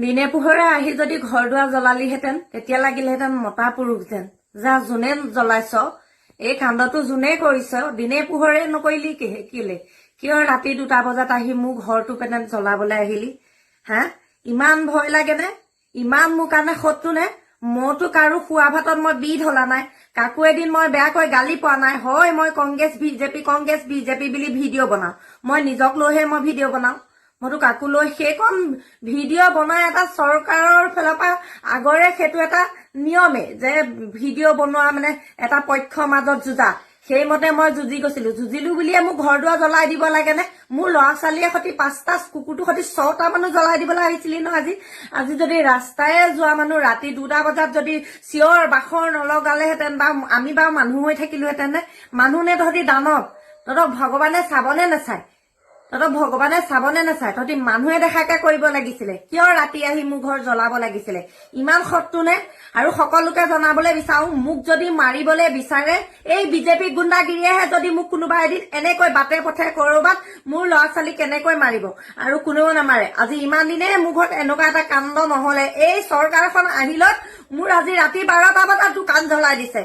দিনে পোহৰে আহি যদি ঘৰ দুৱাৰ জ্বলালিহেঁতেন, তেতিয়া লাগিলেহেঁতেন মতা পুৰুষ যেন। যা, যোনে জ্বলাইছ, এই কাণ্ডটো যোনে কৰিছ, দিনে পোহৰে নকৰিলি কেলে? কিয় ৰাতি 2টা বজাত আহি মোৰ ঘৰটো পেনে জ্বলাবলৈ আহিলি? হা, ইমান ভয় লাগেনে? ইমান মোৰ কাৰণে শত্ৰু নে? মইতো কাৰো খোৱা ভাতত মই বিহ ঢলা নাই, কাকো এদিন মই বেয়াকৈ গালি পোৱা নাই। হয়, মই কংগ্ৰেছ বিজেপি, কংগ্ৰেছ বিজেপি বুলি ভিডিঅ' বনাওঁ। মই নিজক লৈহে মই ভিডিঅ' বনাওঁ, মইতো কাকো লৈ। সেইকণ ভিডিঅ' বনাই এটা চৰকাৰৰ ফালৰ পৰা আগৰে সেইটো এটা নিয়মেই যে ভিডিঅ' বনোৱা মানে এটা পক্ষৰ মাজত যুঁজা। সেইমতে মই যুঁজি গৈছিলো। যুঁজিলো বুলিয়ে মোক ঘৰ দুৱাৰ জ্বলাই দিব লাগেনে? মোৰ ল'ৰা ছোৱালীয়ে সৈতে পাঁচটা, কুকুৰটোৰ সৈতে ছটা মানুহ জ্বলাই দিবলৈ আহিছিলি ন আজি? আজি যদি ৰাস্তায়ে যোৱা মানুহ ৰাতি 2টা বজাত যদি চিঞৰ বাখৰ নলগালেহেঁতেন বা আমি বাৰু মানুহ হৈ থাকিলোহেঁতেন নে? মানুহ নে তহঁতি দানৱ? তহঁতক ভগৱানে চাবনে নাচায়? তহঁতক ভগৱানে চাবনে নাচায়? তহঁতি মানুহে দেখাকে কৰিব লাগিছিলে। কিয় ৰাতি আহি মোৰ ঘৰ জ্বলাব লাগিছিলে? ইমান শত্ৰু নে? আৰু সকলোকে জনাবলৈ বিচাৰো, মোক যদি মাৰিবলৈ বিচাৰে, এই বিজেপি গুণ্ডাগিৰিয়েহে যদি মোক কোনোবা এদিন এনেকৈ বাটে পথে কৰবাত মোৰ ল'ৰা ছোৱালী কেনেকৈ মাৰিব, আৰু কোনেও নামাৰে। আজি ইমান দিনে মোৰ ঘৰত এনেকুৱা এটা কাণ্ড নহলে। এই চৰকাৰখন আহিলত মোৰ আজি ৰাতি 12টা বজাত দোকান জ্বলাই দিছে।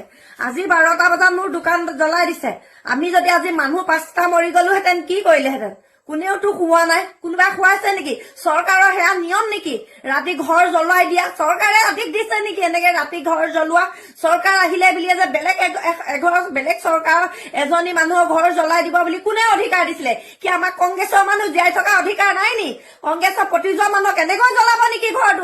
আজি 12টা বজাত মোৰ দোকান জ্বলাই দিছে। আমি যদি আজি মানুহ পাঁচটা মৰি গলোহেঁতেন, কি কৰিলেহেঁতেন? কোনেওতো খোৱা নাই। কোনোবাই খুৱাইছে নেকি? চৰকাৰৰ সেয়া নিয়ম নেকি ৰাতি ঘৰ জ্বলাই দিয়া? চৰকাৰে আদেশ দিছে নেকি এনেকে ৰাতি ঘৰ জ্বলোৱা? চৰকাৰ আহিলে বুলিয়ে যে বেলেগ এঘৰ বেলেগ চৰকাৰৰ এজনী মানুহৰ ঘৰ জ্বলাই দিব বুলি কোনে অধিকাৰ দিছিলে? কি আমাক কংগ্ৰেছৰ মানুহ জীয়াই থকা অধিকাৰ নাই নি? কংগ্ৰেছৰ প্ৰতিজন মানুহক এনেকৈ জ্বলাব নেকি ঘৰ দুৱাৰ?